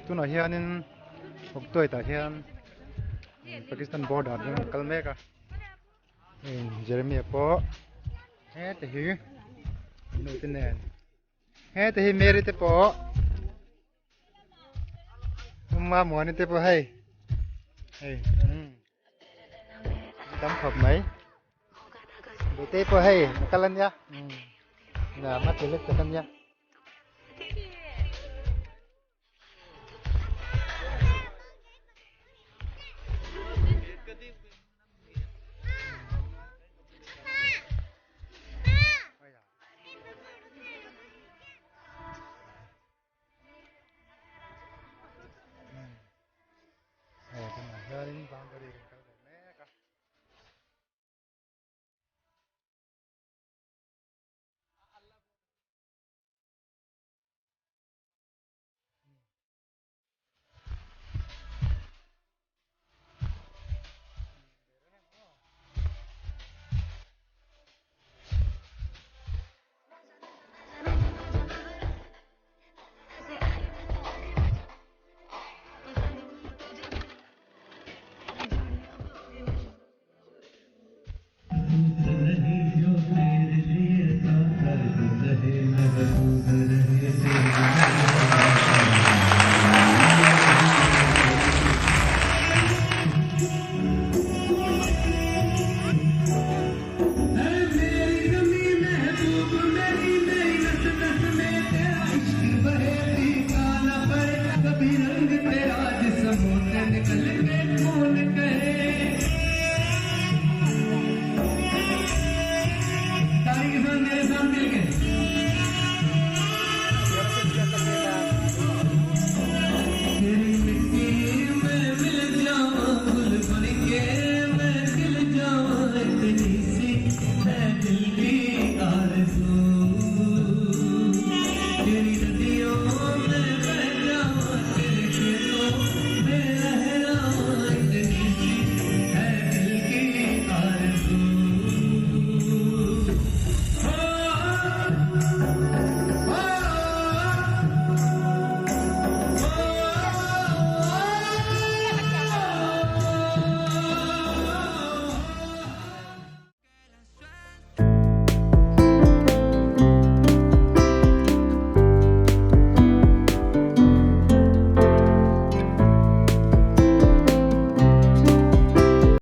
Tunah hianin Bawktuaitah hian Pakistan border ah hian an kal mek a hei Jeremia pawh heta hi nu te nen heta hi Mary te pawh Uma Muani te pawh hei hei tam khawp mai Bete pawh hei a kal ania na ma ti lek tak ania.